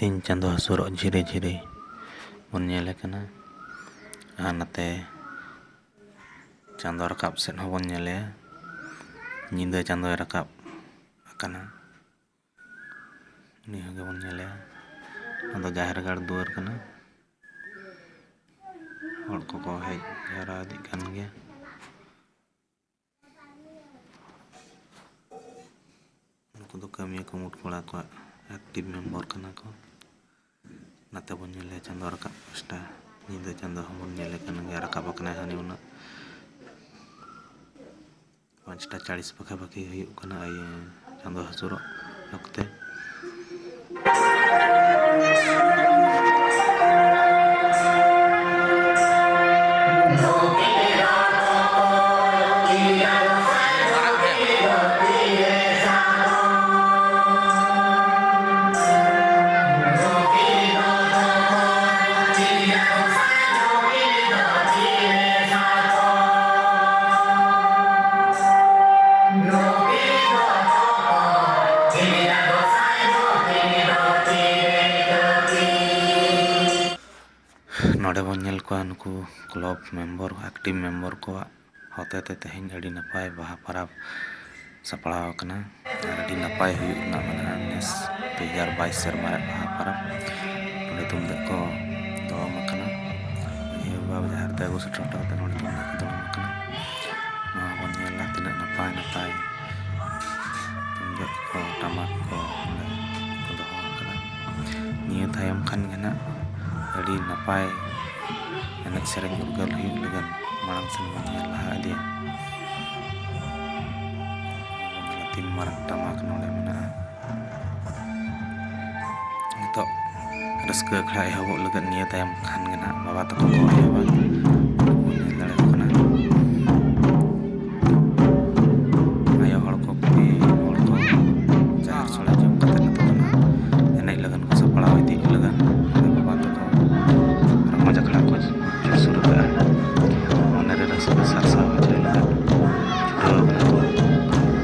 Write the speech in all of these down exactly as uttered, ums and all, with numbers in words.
ᱥᱤᱧ ᱪᱟᱸᱫᱚ ᱦᱟᱹᱥᱩᱨᱚᱜ ᱡᱷᱤᱨᱤ ᱡᱷᱤᱨᱤ ᱵᱚᱱ ᱧᱮᱞᱮ ᱠᱟᱱᱟ᱾ ᱟᱨ ᱱᱟᱛᱮ ᱪᱟᱸᱫᱚ ᱨᱟᱠᱟᱵ ᱥᱮᱫ ᱦᱚᱸᱵᱚᱱ ᱧᱮᱞᱮᱭᱟ᱾ ᱧᱤᱫᱟᱹ ᱪᱟᱸᱫᱚᱭ ᱨᱟᱠᱟᱵ ᱟᱠᱟᱱᱟ, ᱩᱱᱤ ᱦᱚᱸ ᱜᱮᱵᱚᱱ ᱧᱮᱞᱮᱭᱟ᱾ ᱱᱚᱣᱟ ᱫᱚ ᱡᱟᱦᱮᱨ ᱜᱟᱲ ᱫᱩᱣᱟᱹᱨ ᱠᱟᱱᱟ᱾ ᱦᱚᱲ ᱠᱚᱠᱚ ᱦᱮᱡ ᱡᱟᱣᱨᱟ ᱤᱫᱤᱜ ᱠᱟᱱ ᱜᱮᱭᱟ᱾ ᱱᱩᱠᱩ ᱫᱚ ᱠᱟᱹᱢᱤᱭᱟᱹ ᱠᱩᱢᱩᱴ ᱠᱚᱲᱟ ᱠᱚᱣᱟᱜ ᱮᱠᱴᱤᱵᱷ ᱢᱮᱢᱵᱚᱨ ᱠᱟᱱᱟ ᱠᱚ᱾ ᱱᱟᱛᱮ ᱵᱚᱱ ᱧᱮᱞᱮᱭᱟ ᱪᱟᱸᱫᱚ ᱨᱟᱠᱟᱵ ᱯᱟᱥᱴᱟ, ᱧᱤᱫᱟᱹ ᱪᱟᱸᱫᱚ ᱦᱚᱸᱵᱚᱱ ᱧᱮᱞᱮ ᱠᱟᱱ ᱜᱮᱭᱟ, ᱨᱟᱠᱟᱵ ᱟᱠᱟᱱᱟᱭ ᱦᱟᱹᱱᱤ ᱩᱱᱟᱹᱜ᱾ ᱯᱟᱸᱪᱴᱟ ᱪᱟᱲᱤᱥ ᱯᱟᱠᱷᱟ ᱯᱟᱠᱷᱤ ᱦᱩᱭᱩᱜ ᱠᱟᱱᱟ ᱤᱭᱟᱹ ᱪᱟᱸᱫᱚ ᱦᱟᱹᱥᱩᱨᱚᱜ ᱚᱠᱛᱮ᱾ ᱱᱚᱰᱮ ᱵᱚᱱ ᱧᱮᱞ ᱠᱚᱣᱟ ᱱᱩᱠᱩ ᱠᱞᱟᱵᱽ ᱢᱮᱢᱵᱚᱨ, ᱮᱠᱴᱤᱵᱷ ᱢᱮᱢᱵᱚᱨ ᱠᱚᱣᱟᱜ ᱦᱚᱛᱮᱛᱮ ᱛᱮᱦᱮᱧ ᱟᱹᱰᱤ ᱱᱟᱯᱟᱭ ᱵᱟᱦᱟ ᱯᱚᱨᱚᱵᱽ ᱥᱟᱯᱲᱟᱣ ᱟᱠᱟᱱᱟ᱾ ᱟᱨ ᱟᱹᱰᱤ ᱱᱟᱯᱟᱭ ᱦᱩᱭᱩᱜ ᱨᱮᱱᱟᱜ ᱢᱮᱱᱟᱜᱼᱟ ᱱᱮᱥ ᱫᱩ ᱦᱟᱡᱟᱨ ᱵᱟᱭᱤᱥ ᱥᱮᱨᱢᱟ ᱨᱮᱭᱟᱜ ᱵᱟᱦᱟ ᱯᱚᱨᱚᱵᱽ᱾ ᱱᱚᱰᱮ ᱛᱩᱢᱫᱟᱹᱜ ᱠᱚ ᱫᱚᱲᱚᱢ ᱟᱠᱟᱱᱟ᱾ ᱢᱟᱹᱡᱷᱤ ᱵᱟᱵᱟ ᱡᱟᱦᱮᱨ ᱛᱮ ᱟᱹᱜᱩ ᱥᱮᱴᱮᱨ ᱦᱚᱴᱚ ᱠᱟᱛᱮ ᱱᱚᱰᱮ ᱛᱩᱢᱫᱟᱹᱜ ᱠᱚ ᱫᱚᱲᱚᱢ ᱟᱠᱟᱱᱟ᱾ ᱱᱚᱣᱟ ᱵᱚᱱ ᱧᱮᱞᱟ ᱛᱤᱱᱟᱹᱜ ᱱᱟᱯᱟᱭ ᱱᱟᱯᱟᱭ ᱛᱩᱢᱫᱟᱹᱜ ᱠᱚ, ᱴᱟᱢᱟᱠ ᱠᱚ ᱱᱚᱰᱮ ᱠᱚ ᱫᱚᱦᱚ ᱟᱠᱟᱫᱟ᱾ ᱱᱤᱭᱟᱹ ᱛᱟᱭᱚᱢ ᱠᱷᱟᱱ ᱜᱮ ᱱᱟᱜ ᱟᱹᱰᱤ ᱱᱟᱯᱟᱭ ᱮᱱᱮᱡ ᱥᱮᱨᱮᱧ ᱩᱨᱜᱟᱹᱞ ᱦᱩᱭᱩᱜ ᱞᱟᱹᱜᱤᱫ ᱢᱟᱲᱟᱝ ᱥᱮᱱ ᱵᱚᱱ ᱧᱮᱞ ᱞᱟᱦᱟ ᱤᱫᱤᱭᱟ᱾ ᱛᱤᱱ ᱢᱟᱨᱟᱝ ᱴᱟᱢᱟᱠ ᱱᱚᱰᱮ ᱢᱮᱱᱟᱜᱼᱟ᱾ ᱱᱤᱛᱚᱜ ᱨᱟᱹᱥᱠᱟᱹ ᱟᱠᱷᱲᱟ ᱮᱦᱚᱵᱚᱜ ᱞᱟᱹᱜᱤᱫ ᱱᱤᱭᱟᱹ ᱛᱟᱭᱚᱢ ᱠᱷᱟᱱ ᱜᱮ ᱱᱟᱦᱟᱜ ᱵᱟᱵᱟ ᱛᱟᱠᱚ ᱠᱚ ᱮᱦᱚᱵᱟ᱾ ᱵᱚᱱ ᱧᱮᱞ ᱫᱟᱲᱮᱭᱟᱜ ᱠᱟᱱᱟ ᱟᱭᱳ ᱦᱚᱲ ᱠᱚ, ᱠᱩᱲᱤ ᱦᱚᱲ ᱠᱚ ᱡᱟᱦᱮᱨ ᱥᱳᱲᱮ ᱡᱚᱢ ᱠᱟᱛᱮ ᱱᱤᱛᱚᱜ ᱫᱚ ᱱᱟᱦᱟᱜ ᱮᱱᱮᱡ ᱞᱟᱹᱜᱤᱫ ᱠᱚ ᱥᱟᱯᱲᱟᱣ ᱤᱫᱤᱜ ᱞᱟᱹᱜᱤᱫ ᱵᱟᱵᱟ ᱛᱟᱠᱚ ᱨᱚᱢᱚᱡᱽ ᱟᱠᱷᱲᱟ ᱠᱚ ᱡᱳᱨ ᱥᱩᱨ ᱟᱠᱟᱫᱼᱟ᱾ ᱢᱚᱱᱮᱨᱮ ᱨᱟᱹᱥᱠᱟᱹ ᱥᱟᱨᱥᱟᱣ ᱦᱚᱪᱚᱭ ᱞᱟᱹᱜᱤᱫ ᱪᱷᱩᱴᱟᱹᱣ ᱟᱠᱟᱱᱟ ᱠᱚ᱾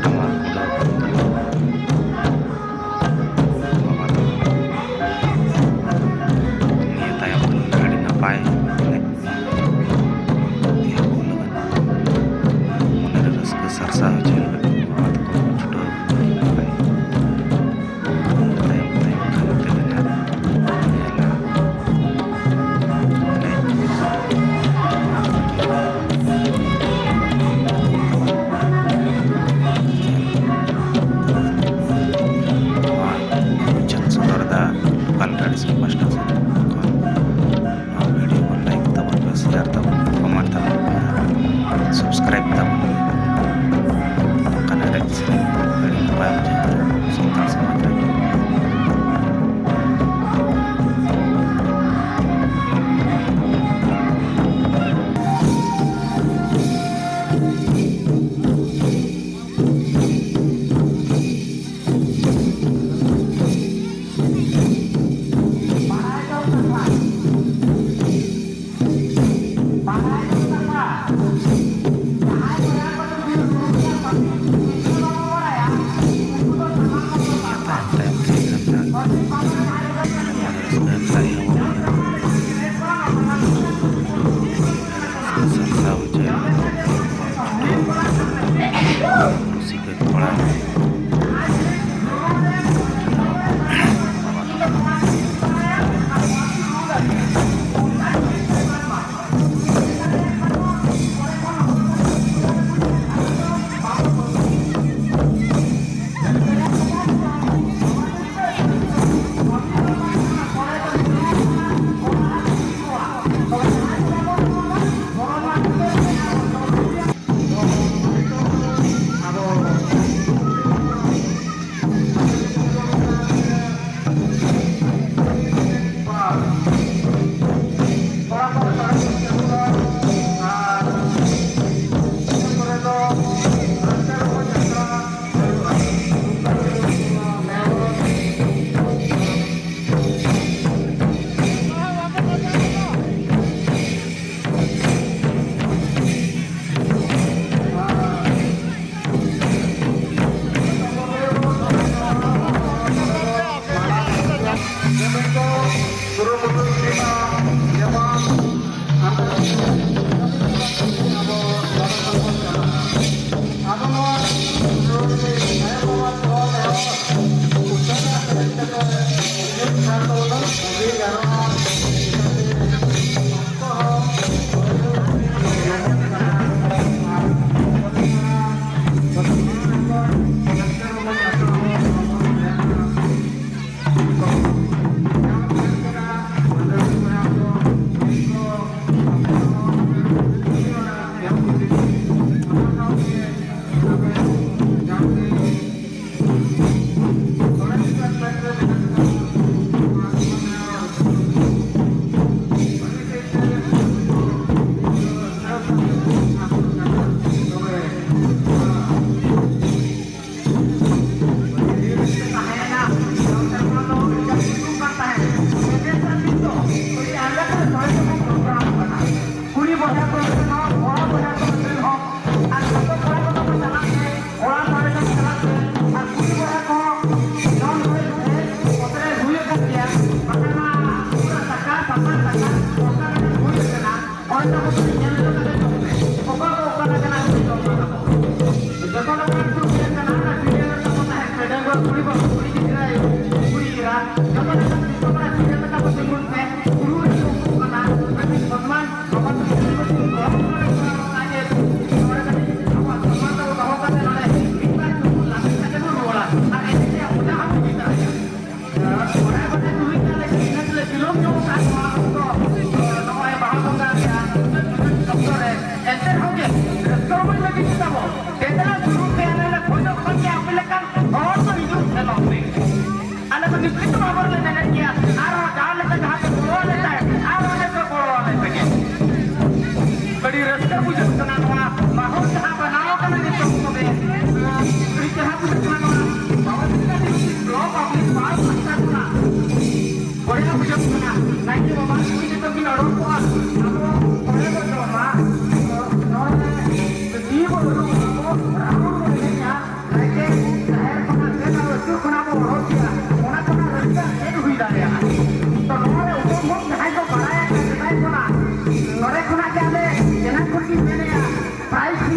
ᱴᱟᱢᱟᱠ ᱠᱚ ᱵᱟᱵᱟ ᱛᱟᱠᱚ᱾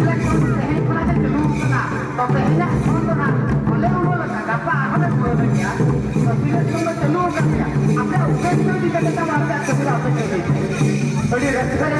ᱛᱮᱦᱮᱧ ᱠᱷᱚᱱᱟᱜ ᱜᱮ ᱪᱟᱹᱞᱩ ᱟᱠᱟᱱᱟ᱾ ᱛᱚ ᱛᱮᱦᱮᱧᱟᱜ ᱠᱷᱚᱱ ᱫᱚ ᱱᱟᱜ ᱵᱚᱞᱮ ᱩᱰᱩᱠ ᱞᱮᱠᱟ, ᱜᱟᱯᱟ ᱟᱨᱦᱚᱸ ᱞᱮ ᱯᱩᱨᱟᱹᱣ ᱫᱟᱲᱮᱭᱟᱜᱼᱟ᱾ ᱛᱚ ᱥᱤᱞᱮᱠᱥᱚᱱ ᱫᱚ ᱪᱟᱹᱞᱩ ᱟᱠᱟᱱ ᱜᱮᱭᱟ᱾ ᱟᱯᱮᱭᱟᱜ ᱩᱯᱮᱱ ᱫᱚ ᱤᱫᱤ ᱠᱟᱛᱮ ᱛᱟᱵᱚ ᱟᱯᱮᱭᱟᱜ ᱠᱟᱹᱢᱤ ᱫᱚ ᱟᱯᱮ ᱠᱟᱹᱢᱤ ᱯᱮ᱾ ᱟᱹᱰᱤ ᱨᱟᱹᱥᱠᱟᱹ ᱨᱮ